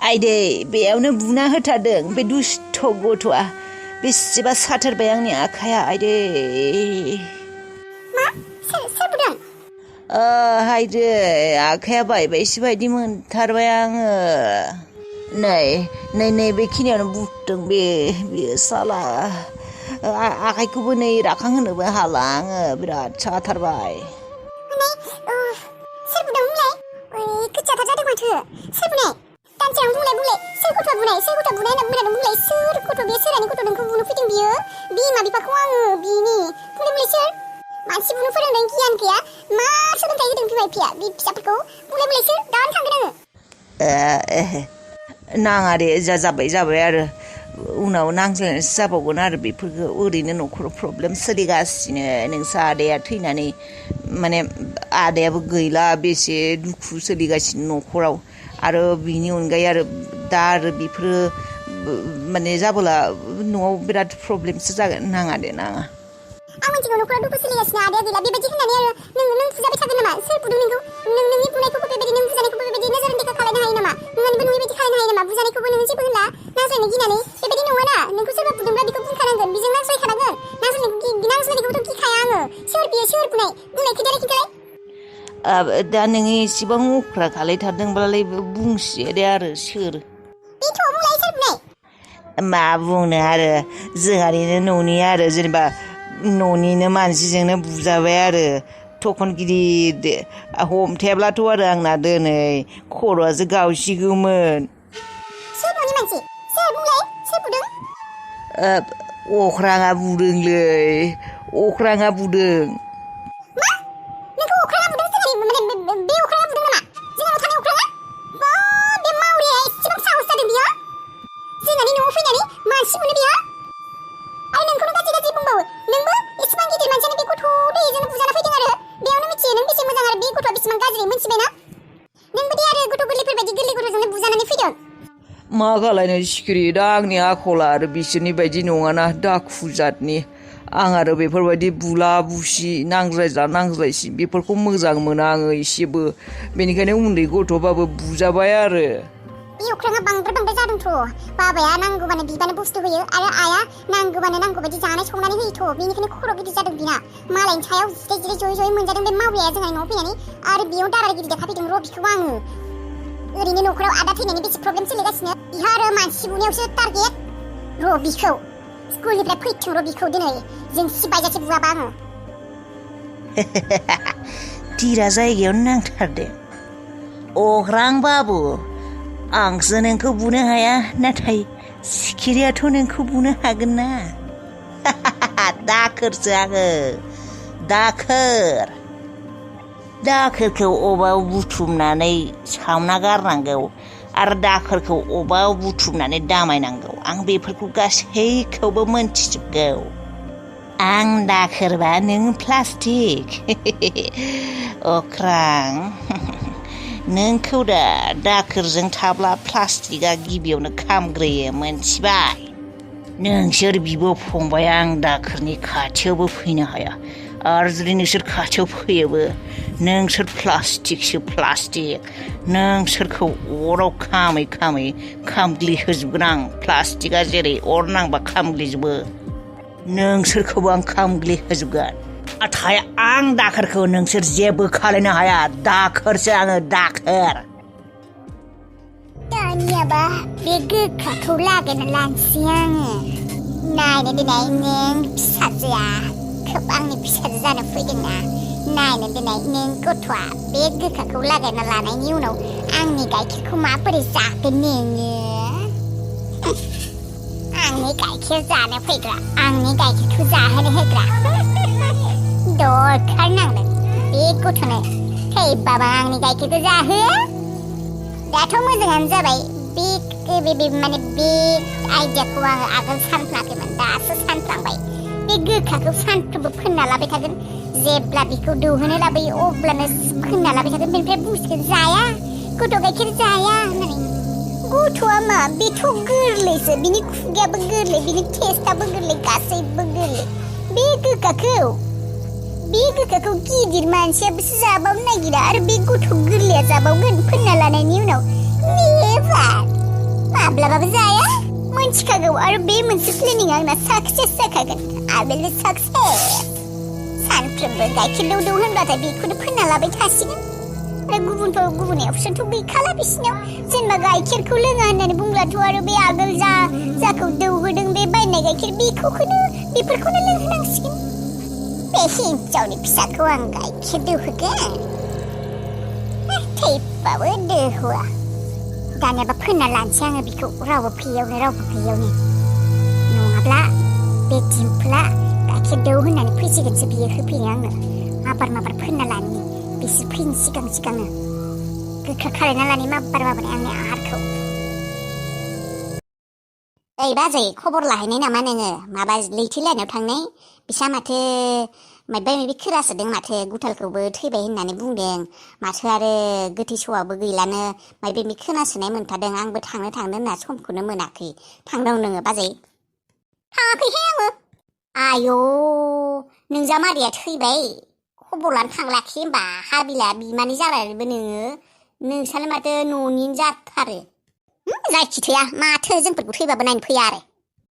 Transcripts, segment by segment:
आइदै बेयावनो बुना होथारदों बे दुस्थ' गथ'आ बेसेबा साथारबाय आंनि आखाया आइदै मा सोर बुदों हायदो आखाया बायबायसो बायदि मोनथारबाय आङो नै बेखिनियावनो बुदों बेयो साला आखाइखौबो नै राखांहोनोबो हाला आङो बिराद साथारबाय सोर बुदों बुंलाय गोजाथार जादों माथो सोर बुनाय दानसेयावनो बुंलाय सोर गथ'आ बुनाय होनना बुंलाय सोर गथ' बे सोरानि गथ' नोंखौ बुनो फैदों बियो बिमा बिफाखौ आङो बिनि बुंलाय सोर मानसि बुनो फोरोंदों गियान गैया मा सोलोंथाइ होदों बिमा बिफाया बे फिसाफोरखौ बुंलाय सोर दानो थांगोन आङो नाङा दे जाबाय आरो उनाव नांज्लायनायसो जाबावगोन आरो बेफोरखौ ओरैनो न'खराव प्रब्लेम सोलिगासिनो नोंसा आदाया थैनानै माने आदायाबो गैला बेसे दुखु सोलिगासिनो न'खराव आरो बिनि अनगायै आरो दा आरो बेफोरो माने जाबोला न'आव बिराद प्रब्लेमसो जागोन नाङा आं मिथिगौ न'खराव दुखु सोलिगासिनो आदाया गैला बेबायदि होननानै आरो नों बुजाबाय थागोन नामा सोर बुदों नोंनि बुनायखौबो बेबायदि नों बुजानायखौबो बेबायदि नोजोर देखा खालायनो हायो नामा नोंनिबो नङैबायदि खालायनो हायो नामा बुजानायखौबो नों जेबो होनला नांज्लायनो गिनानै बेबायदि नङाना नोंखौ सोरबा बुदोंब्ला बेखौ बुंखानांगोन बेजों नांज्लायखानांगोन नांज्लायनायखौथ' गिखाया आङो सोर बियो सोर बुंलाय खिन्थालाय दा नोङो एसेबां अख्रा खालायथारदोंब्लालाय बुंसै दे आरो सोर बेथ' बुंलाय सोर बुंनाय मा बुंनो आरो जोंहानिनो न'नि आरो जेनेबा न'निनो मानसिजोंनो बुजाबाय आरो थखन गिदिर हमथायाब्लाथ' आरो आंना दिनै खर'आसो गावसिगौमोन सोर न'नि मानसि सोर बुंलाय सोर बुदों अख्राङा बुदों मा नोंखौ अख्राङा बुदों सोर बे अख्राङा बुदों नामा जोंनाव थानाय अख्राङा बे मावरिया एसेबां साहस जादों बियो जोंहानि न'आव फैनानै मानसि बुनो बियो आरो नोंखौनो गाज्रि बुंबावो नोंबो एसेबां गिदिर मानसियानो बे गथ' दैजों बुजाना फैदों आरो बेयावनो मिथियो नों बेसे मोजां आरो बे गथ'आ बेसेबां गाज्रि मोनथिबायना नोंबो दे आरो गथ' गोरलैफोरबायदि गोरलै गथ'जोंनो बुजानानै फैदों मा खालायनो सिखिरि दा आंनि आखला आरो बिसोरनि बायदि नङाना दाखु जातनि आं आरो बेफोरबायदि बुला बुसि नांज्लायसि बेफोरखौ मोजां मोना आङो एसेबो बेनिखायनो उन्दै गथ'बाबो बुजाबाय आरो बे अख्राङा बांद्राय जादोंथ' बाबाया नांगौबानो बिबानो बुस्थु होयो आरो आइया नांगौबायदि जानाय संनानै होयोथ' बेनिखायनो खर' गिदिर जादों बिना मालायनि सायाव जिराय जयै मोनजादों बे मावरियाया जोंहानि न'आव फैनानै आरो बेयाव दाराय गिदिर देखायफैदों र' बिखौ आङो ओरैनो न'खराव आदा थैनायनि बेसे प्रब्लेम सोलिगासिनो बिहा आरो मानसि बुनायावसो टारगेट र' बिखौ स्कुलनिफ्राय फैथों र' बिखौ दिनै जों सिबायजासे बुवाबा आङो तिरा जायगायावनो नांथारदों अख्रां बाबु आंसो नोंखौ बुनो हाया नाथाय सिखिरियाथ' नोंखौ बुनो हागोन ना दाखोरसो आङो दाखोरखौ अबाव बुथुमनानै सावना गारनांगौ आरो दाखोरखौ अबाव बुथुमनानै दामायनांगौ आं बेफोरखौ गासैखौबो मोनथिजोबगौ आं दाखोरबा नों प्लास्टिक अख्रां नोंखौ दा दाखोरजों थाब्ला प्लास्टिकआ गिबियावनो खामग्रोयो मोनथिबाय नोंसोर बिब' फंबाय आं दाखोरनि खाथियावबो फैनो हाया आरो जुदि नोंसोर खाथियाव फैयोबो नोंसोर प्लास्टिक नोंसोरखौ अराव खामै खामग्लिहोजोबगोन आं प्लास्टिकआ जेरै अर नांबा खामग्लिजोबो नोंसोरखौबो आं खामग्लिहोजोबगोन नाथाय आं दाखोरखौ नोंसोर जेबो खालायनो हाया दाखोरसो आङो दाखोर दानियाबा बे गोखाखौ लागायना लानोसै आङो नायनो दिनै नों फिसाजोआ खोब आंनि फिसाजो जानो फैदोंना नायनो दिनै नों गथ'आ बे गोखाखौ लागायना लानायनि उनाव आंनि गाइखेरखौ माबोरै जागोन नोङो आंनि गाइखेर जानो फैग्रा आंनि गाइखेरखौ जाहोनो होग्रा दरखार नांदों बे गथ'नो थैबाबा आंनि गाइखेरखौ जाहो दाथ' मोजाङानो जाबाय बे आइडियाखौ आङो आगोल सानफ्लाङाखैमोन दासो सानफ्लांबाय बे गोखाखौ सानफ्रोमबो फोनना लाबाय थागोन जेब्ला बेखौ दौहोनो लाबोयो अब्लानो फोनना लाबाय थागोन बेनिफ्राय बुंसिगोन जाया गथ' गाइखेर जाया होननानै गथ'आ मा बेथ' गोरलैसो बिनि खुगायाबो गोरलै बिनि टेस्टआबो गोरलै गासैबो गोरलै बे गोखाखौ गिदिर मानसियाबोसो जाबावनो नागिरा आरो बे गथ' गोरलैया जाबावगोन फोनना लानायनि उनाव नेभार माब्लाबाबो जाया मोनथिखागौ आरो बे मोनसे प्लेनिंआ आंना साक्सेस जाखागोन I will be success सानफ्रोमबो गाइखेर दौ होनब्लाथाय बेखौनो फोनना लाबाय थासिगोन आरो गुबुन अपसनथ' गैखाला बिसिनाव जेनेबा गाइखेरखौ लोङा होननानै बुंब्लाथ' आरो बे आगोल जाखौ दौहोदों बे बायनाय गाइखेर बेफोरखौनो लोंहोनांसिगोन बे हिन्जावनि फिसाखौ आं गाइखेर दौहोगोन थैबाबो दोहोआ दानियाबा फोनना लानोसै आङो बेखौ रावबो फैयावनो नङाब्ला बे दिम्पला गाइखेर दौ होननानै फैसिगोनसो बियो होफैनो आंनो माबार फोनना लानि बिसोर फैनो सिगांनो गोखा खालायना लानि माबार आंनि आहारखौ ओइ बाजै खबर लाहैनाय नामा नोङो माबा लैथो लाइनाव थांनाय बिसा माथो माबा खोनासोदों माथो गुथालखौबो थैबाय होननानै बुंदों माथो आरो गोथै स'आबो गैलानो माबा खोनासोनाय मोनथारदों आंबो थांनो होनना समखौनो मोनाखै थांदों नोङो बाजै थाङाखैहाय आङो आयौ नोंजामादैया थैबाय खबर लानो थांलाखै होनबा हाबिला बिमानि जालायबो नोंसालाय माथो न'निनो जाथारो जायखिथाया माथो जोंफोरखौ थैबाबो नायनो फैया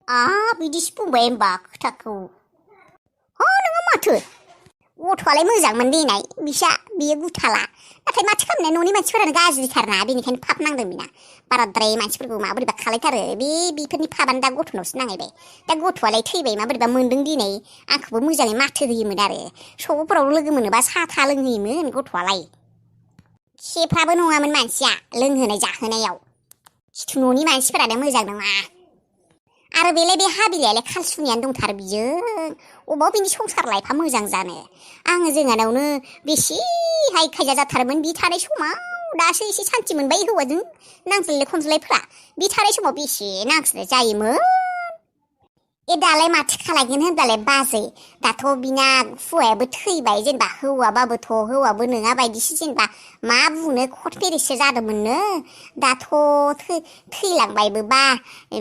आरो बिदिसो बुंबाय होनबा खोथाखौ नोङो माथो गथ'आलाय मोजांमोन देनाय बियो गुथाला नाथाय माथो खालामनाय न'नि मानसिफोरानो गाज्रिथारना बेनिखायनो फाप नांदों बिना बाराद्राय मानसिफोरखौ माबोरैबा खालायथारो बेफोरनि फाबानो दा गथ'नावसो नांहैबाय दा गथ'आलाय थैबाय माबोरैबा मोनदों दिनै आंखौबो मोजाङै माथो होयोमोन आरो सग'फोराव लोगो मोनोबा साथा लोंहोयोमोन गथ'आलाय खेफ्राबो नङामोन मानसिया लोंहोनाय जाहोनायाव खिथु न'नि मानसिफोरानो मोजां नङा आरो बे हाबिलायालाय खालसुनियानो दंथारो बिजों अबाव बिनि संसार लाइफआ मोजां जानो आङो जोंहानावनो बेसेहाय खायजा जाथारोमोन बि थानाय समाव दासो एसे सान्थि मोनबाय हौवाजों नांज्लायनाय खमज्लायफ्रा बि थानाय समाव बेसे नांज्लायनाय जायोमोन दालाय माथो खालायगोन होनब्लालाय बाजै दाथ' बिना हौवायाबो थैबाय जेनेबा हौवाबो नङा बायदिसो जेनेबा मा बुंनो कट मेरेजसो जादोंमोननो दाथ' थैलांबायबो बा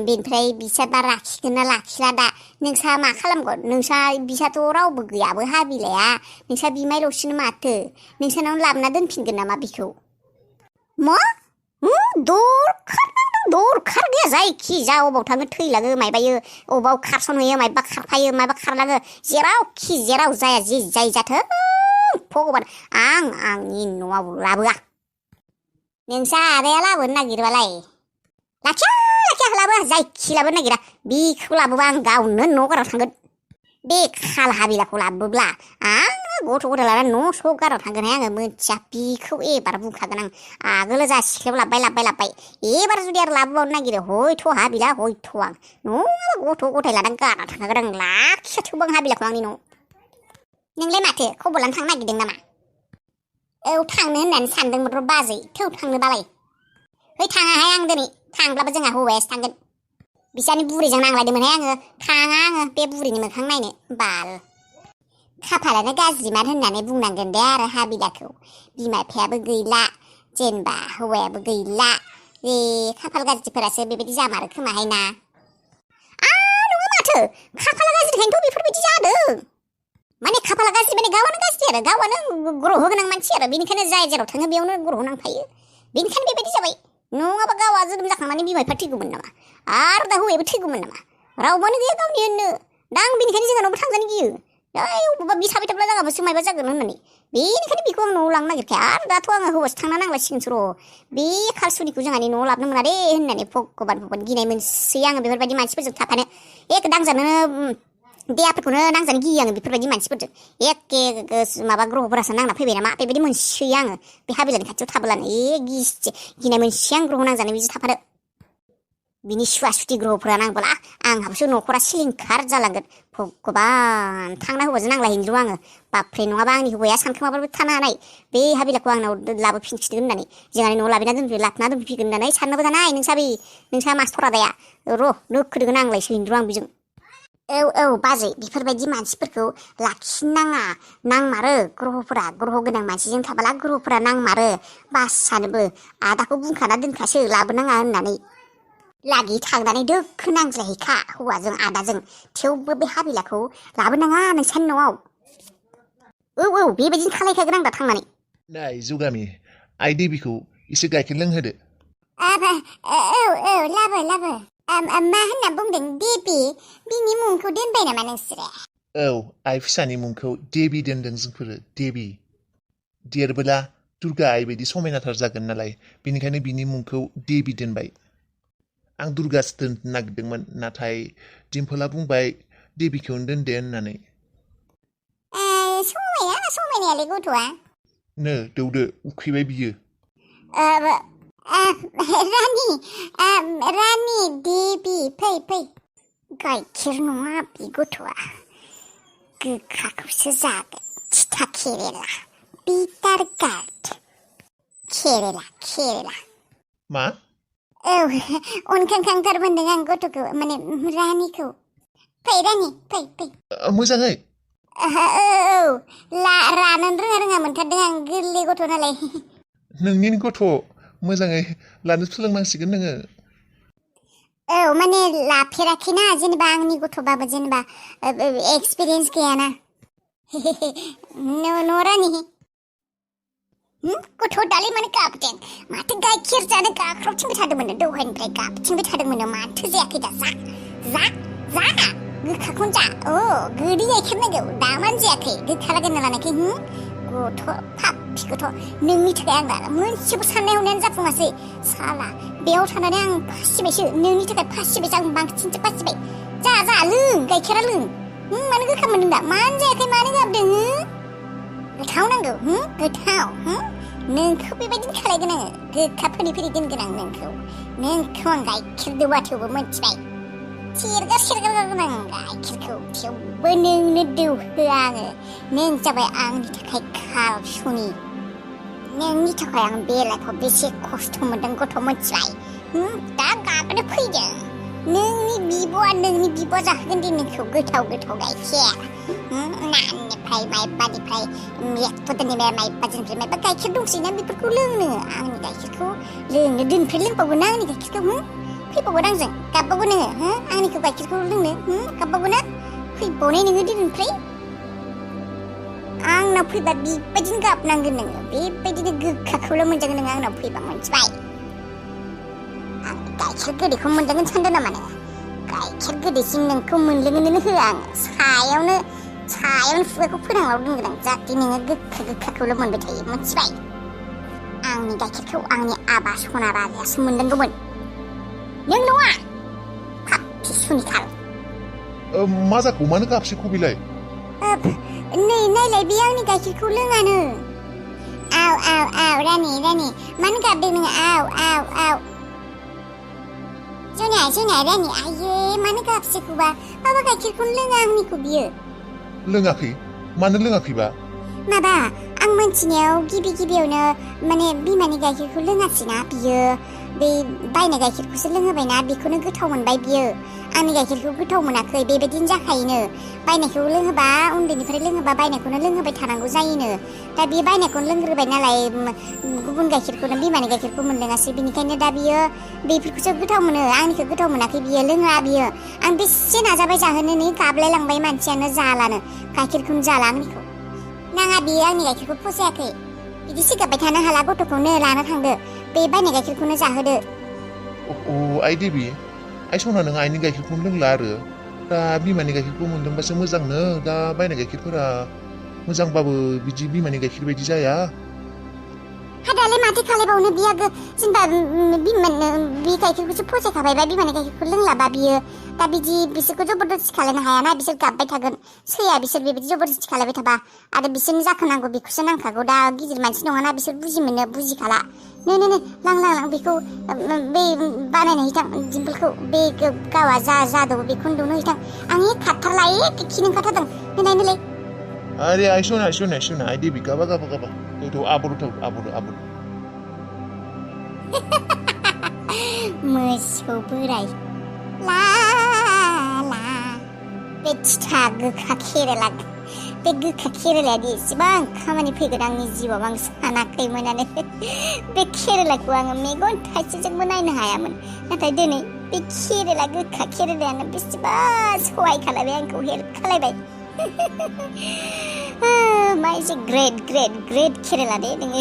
बेनिफ्राय बिसाबा लाखिगोन ना लाखिला दा नोंसा मा खालामगोन बिसाथ' रावबो गैयाबो हाबिलाया नोंसा बिमायल'सोनो माथो नोंसानावनो लाबोना दोनफिनगोन नामा बिखौ मा दरखार गैया जायखि जा अबाव थाङो थैलाङो मायबायो अबाव खारसनहैयो मायबा खारफायो मायबा खारलाङो जेराव जाया जे जाय जाथों भगबान आंनि न'आव लाबोआ नोंसा आदाया लाबोनो नागिरबालाय लाखिया लाबोआ जायखि लाबोनो नागिरा बिखौ लाबोबा आं गावनो न' गाराव थांगोन बे खाल हाबिलाखौ लाबोब्ला आङो गथ' गथाय लानानै न' स' गाराव थांगोनहाय आङो मोनथिया बिखौ एबार बुंखागोन आं आगोल जा सिख्लायाव लाबबाय एबार जुदि आरो लाबोबावनो नागिरो हयथ' हाबिला हयथ' आं नङाबा गथ' गथाय लानानै गारना थांखागोन आं लाखिया थेवबो आं हाबिलाखौ आंनि न' नोंलाय माथो खबर लानो थांनो नागिरदों नामा थांनो होननानै सानदोंमोन र' बाजै थौ थांनोबालाय थाङाहाय आं दिनै थांब्लाबो जोंहा हौवायासो थांगोन बिसानि बुरैजों नांलायदोंमोनहाय आङो थाङा बे बुरैनि मोखां नायनो बाल खाफालानो गाज्रिमार होननानै बुंनांगोन दे आरो हाबिलाखौ बिमा बिफायाबो गैला जेनेबा हौवायाबो गैला खाफाल गाज्रिफोरासो बेबायदि जामारो खोमाहाय ना नङा माथो खाफाला गाज्रिखायनोथ' बेफोरबायदि जादों माने खाफाला गाज्रि माने गावआनो गाज्रि आरो गावआनो ग्रह गोनां मानसि आरो बेनिखायनो जाय जेराव थाङो बेयावनो ग्रह नांफायो बेनिखायनो बेबायदि जाबाय नङाबा गावआ जोनोम जाखांनानै बिमा बिफा थैगौमोन नामा आरो दा हौवायाबो थैगौमोन नामा रावबोआनो गैया गावनि होननो दा आं बेनिखायनो जोंहानावबो थांजानो गियो अबेबा बि थाबाय थाब्ला जागाबासो मायबा जागोन होननानै बेनिखायनो बेखौ आं न'आव लांनो नागिरखाया आरो दाथ' आङो हौवासो थांना नांलायसिगोनसो र' बे खालसुनिखौ जोंहानि न'आव लाबोनो मोना दे होननानै भगबान गिनाय मोनसै आङो बेफोरबायदि मानसिफोरजों थाफानो दांजानो देहाफोरखौनो नांजानो गियो आङो बेफोरबायदि मानसिफोरजों एखे माबा ग्रहफोरासो नांना फैबाय नामा बेबायदि मोनसै आङो बे हाबिलानि खाथियाव थाबोलानो गिनाय मोनसै आं ग्रह नांजानो बिदि थाफानो बिनि सुवा सुथि ग्रहफोरा नांबोला आंहाबोसो न'खरा सिलिंखार जालांगोन भगबान थांना हौवाजों नांलायहैनो र' आङो बाप्रे नङाबा आंनि हौवाया सानखोमाबाबो थानो हानाय बे हाबिलाखौ आंनाव लाबोफिनसिगोन होननानै जोंहानि न'आव लाबोना दोनफैगोन होननानै साननोबो थानाय नोंसा मास्टर आदाया र' दोखोदों नांलायसैनो र' आं बेजों औ बाजै बेफोरबायदि मानसिफोरखौ लाखिनाङा नांमारो ग्रह गोनां मानसिजों थाबोला ग्रहफोरा नांमारो बासानोबो आदाखौ बुंखाना दोनखासो लाबोनाङा होननानै लागि थांनानै दोखो नांज्लायहैखा हौवाजों आदाजों थेवबो बे हाबिलाखौ लाबोनाङा नोंसानि न'आव औ बेबायदिनो खालायखागोन आं दा थांनानै नै जुगामि आइ देबिखौ एसे गाइखेर लोंहोदो लाबो मा होनना बुंदों देबि बिनि मुंखौ दोनबाय नामा नोंसोरो औ आइ फिसानि मुंखौ देबि दोनदों जोंफोरो देबि देरबोला दुर्गा आइ बायदि समायनाथार जागोन नालाय बेनिखायनो बिनि मुंखौ देबि दोनबाय आं दुर्गासो दोननो नागिरदोंमोन नाथाय दिम्पला बुंबाय देबिखौनो दोनदे होननानै समायनायालाय गथ'आ नो दौदो उखैबाय बियो रानि देबि फै गाइखेर नङा बे गथ'आ गोखाखौसो जागोन थिथा केरेला बिटार गार्ड केरेला मा औ अनखांखांथार मोनदों आं गथ'खौ माने रानिखौ फै रानि फै मोजाङै रानोनो रोङा मोनथारदों आं गोरलै गथ' नालाय नोंनि गथ' मोजाङै लानो सोलोंनांसिगोन नोङो औ माने लाफेराखैना जेनेबा आंनि गथ'बाबो जेनेबा एक्सपिरियेन्स गैयाना न' रानि गथ' दालाय मानो गाबदों माथो गाइखेर जानो गाख्रबथिंबाय थादोंमोन दहायनिफ्राय गाबथिंबाय थादोंमोन माथो जायाखै दा जा गोखाखौनो जा गोदै गाइखेर नांगौ दामानो जायाखै गोखा लागोन लानाखै गथ' पापि गथ' नोंनि थाखाय आं दा मोनसेबो साननाय हनायानो जाफुङासै साला बेयाव थानानै आं फासिबायसो नोंनि थाखाय फासिबायसो आं बांसिनसो फासिबाय जा लों गाइखेरा लों मानो गोखा मोनदों दा मानो जायाखै मानो गाबदों गोथाव नांगौ गोथाव नोंखौ बेबायदिनो खालायगोन आङो गोखा फोनि दोनगोन आं नोंखौ आं गाइखेर दौबाथेवबो मोनथिबाय सेरगारगोन आं गाइखेरखौ थेवबो नोंनो दौहोआ आङो नों जाबाय आंनि थाखाय खारसुनि नोंनि थाखाय आं बे लाइफआव बेसे खस्थ' मोनदों गथ' मोनथिबाय दा गाबनो फैदों नोंनि बिब'आ जाहोगोन दे नोंखौ गोथाव गाइखेर नानिफ्राय माइबानिफ्राय एक्ट'दानिफ्राय माइबाजोनिफ्राय माइबा गाइखेर दंसैना बेफोरखौ लोंनो आंनि गाइखेरखौ लोंनो दोनफ्राय लोंबावगोन ना आंनि गाइखेरखौ फैबावगोन आंजों गाबबावगोन नोङो आंनिखौ गाइखेरखौ लोंनो गाबबावगोन ना फैबावनाय नोङो दिनैनिफ्राय आंनाव फैबा बेबायदिनो गाबनांगोन नोङो बेबायदिनो गोखाखौल' मोनजागोन नोङो आंनाव फैबा मोनथिबाय आं गाइखेर गोदैखौ मोनजागोन सानदों नामा नोङो गाइखेर गोदैसिम नोंखौ मोनलोंनोनो होआ आङो सायावनो खुगाखौ फोनांनाव दोनगोन आं जाहाथे नोङो गोखाखौल' मोनबाय थायो मोनथिबाय आंनि गाइखेरखौ आंनि आबा सना राजायासो मोनलोंगौमोन नों नङा पापि सुनिथार मा जाखो मानो गाबसैखौ बिलाय नै नायलाय बे आंनि गाइखेरखौ लोङानो आव रानि मानो गाबदों नोङो आव जोंना रानि आये मानो गाबसैखौबा माबा गाइखेरखौनो लोङा आंनिखौ बियो लोङाखै मानो लोङाखैबा माबा आं मोनथिनायाव गिबियावनो माने बिमानि गाइखेरखौ लोङासैना बियो बे बायनाय गाइखेरखौसो लोंहोबायना बेखौनो गोथाव मोनबाय बियो आंनि गाइखेरखौ गोथाव मोनाखै बेबायदिनो जाखायोनो बायनायखौ लोंहोबा उन्दैनिफ्राय लोंहोबा बायनायखौनो लोंहोबाय थानांगौ जायोनो दा बियो बायनायखौनो लोंग्रोबाय नालाय गुबुन गाइखेरखौनो बिमानि गाइखेरखौ मोनलोङासै बिनिखायनो दा बियो बेफोरखौसो गोथाव मोनो आंनिखौ गोथाव मोनाखै बियो लोङा बियो आं बेसे नाजाबाय जाहोनो नै गाबलाय लांबाय मानसियानो जालानो गाइखेरखौनो जाला आंनिखौ नाङा बियो आंनि गाइखेरखौ फसायाखै बिदि सिगाबबाय थानो हाला गथ'खौनो लाना थांदो बे बायनाय गाइखेरखौनो जाहोदो आइ देबि आइ सना नों आइनि गाइखेरखौनो लोंला आरो दा बिमानि गाइखेरखौ मोनलोंबासो मोजांनो दा बायनाय गाइखेरफोरा मोजांबाबो बिदि बिमानि गाइखेर बायदि जाया दालाय माथो खालायबावनो बिया जेनेबा बे गाइखेरखौसो फसायखाबायबा बिमानि गाइखेरखौ लोंलाबा बियो दा बिदि बिसोरखौ जबरदस्ति खालायनो हायाना बिसोर गाबबाय थागोन सैया बिसोर बेबायदि जबरदस्ति खालायबाय थाबा आरो बिसोरनि जाखोनांगौ बेखौसो नांखागौ दा गिदिर मानसि नङाना बिसोर बुजिखाला नै लां बेखौ बे बानायनो हैथां दिम्पोलखौ बे गावा जा दं बेखौनो दौनो हैथां आं खाथारला खिनो ओंखारथारदों नैलाय अरे आइ सना आइ देबि गाबा आबर मोसौ बोराय ला बे थिथा गोखा केरेलायादि एसेबां खामानि फैगोन आंनि जिउआव आं सानाखैमोनानो बे केरेलाखौ आङो मेगन थाइसेजोंबो नायनो हायामोन नाथाय दिनै बे गोखा केरेलायानो बेसेबा सहाय खालायबाय आंखौ हेल्प खालायबाय माइसे ग्रेट केरेला दे नोङो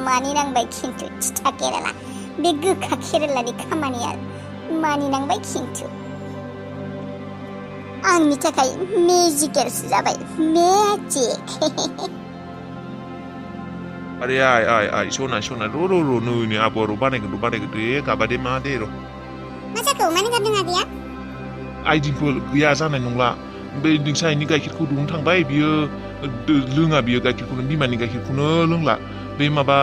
मानि नांबाय खिन्थु थिथा केरेला बे गोखा केरेलानि खामानिया मानिनांबाय खिन्थु आंनि थाखाय मेजिकेलसो जाबाय मेजिक अरे आइ सना रो नै आब'आ बानायगोन दे गाबा दे मा दे र' मा जाखो मानो गाबदों आगैया आइदिंफोर गैया जानाय नंला बे नोंसानि गाइखेरखौ दुनो थांबाय बियो लोङा बियो गाइखेरखौनो बिमानि गाइखेरखौनो लोंला बे माबा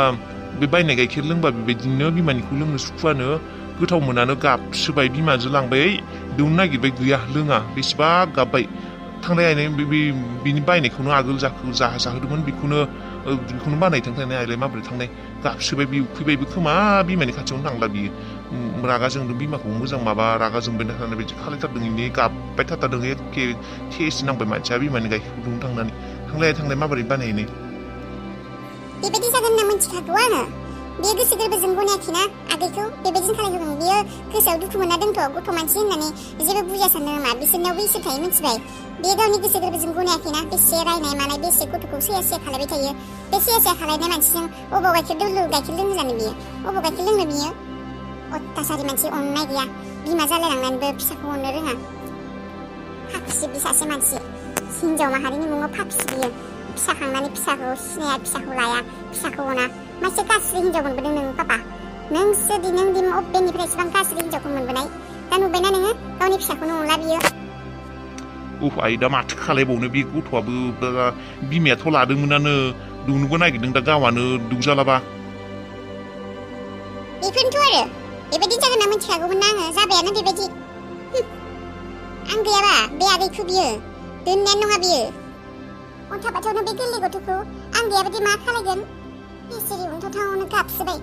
बे बायनाय गाइखेर लोंबा बेबायदिनो बिमानिखौ लोंनो सुखुवानो गोथाव मोनानो गाबसोबाय बिमाजों लांबाय दौनो नागिरबाय गैया लोङा बेसेबा गाबबाय थांनाय आइनाय बिनि बायनायखौनो आगोल जाहोदोंमोन बेखौनो बानायथों थांनाय आइलाय माबोरै थांनाय गाबसोबाय बि उखैबायबो खोमा बिमानि खाथियावनो थांला बियो रागा जोंदों बिमाखौ मोजां माबा रागा जोंबाय थानानै बिदि खालायथारदों इनि गाबबाय थाथारदों एखे थेस नांबाय मानसिया बिमानि गाइखेरखौ दुनो थांनानै माबोरै बानायनाय बेबायदि जागोन होनना मिथिखागौ आङो बेयो गोसो गोरबोजों गनायाखैना आगैखौ बेबायदिनो खालायहोदों बियो गोसोआव दुखु मोनना दोंथ' गथ' मानसि होननानै जेबो बुजिया सानदों नामा बिसोरनावबो इसोर थायो मिथिबाय बेयो गावनि गोसो गोरबोजों गनायाखैना बेसे रायनाय मानाय बेसे गथ'खौ सैया खालायबाय थायो बे सैया खालायनाय मानसिजों अबाव गाइखेर लोंनो जानो बियो अबाव गाइखेर लोंनो बियो अत्याचारि मानसि अननाय गैया बिमा जालायलांनानैबो फिसाखौ अननो रोङा फाखिसो बि सासे मानसि हिनजाव माहारिनि मुङाव फाखिसो बियो फिसा खांनानै फिसाखौ सिनाया फिसाखौ लाया फिसाखौ अना मासे गाज्रि हिनजाव मोनबोदों नों पापा नोंसो नों अबेनिफ्राय एसेबां गाज्रि हिनजावखौ मोनबोनाय दा नुबायना नोङो गावनि फिसाखौनो अनला बियो आइ दा माथो खालायबावनो बे गथ'आबो बिमायाथ' लादोंमोनानो दौनोबो नागिरदों दा गावआनो दौजालाबा बेफोरनोथ' आरो बेबायदि जागोन ना मिथिखागौमोन ना आङो जाबायानो बेबायदि आं गैयाबा बे आगैखौ बियो दोननायानो नङा बियो अन्थाबाथावनो बे गोरलै गथ'खौ आं गैयाबादि मा खालायगोन बेसेरि अन्थावनो गाबसोबाय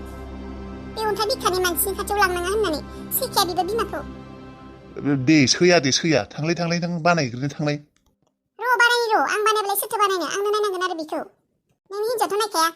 बे अन्थाइ बिखानि मानसिनि खाथियाव लांनाङा होननानै सैखाया बिबो बिमाखौ दे सैया थांलाय बानायग्रोनो थांलाय र' बानायनि र' आं बानायब्लाय सोरथो बानायनो आंनो नायनांगोन आरो बेखौ नोंनि हिनजावथ' नायखाया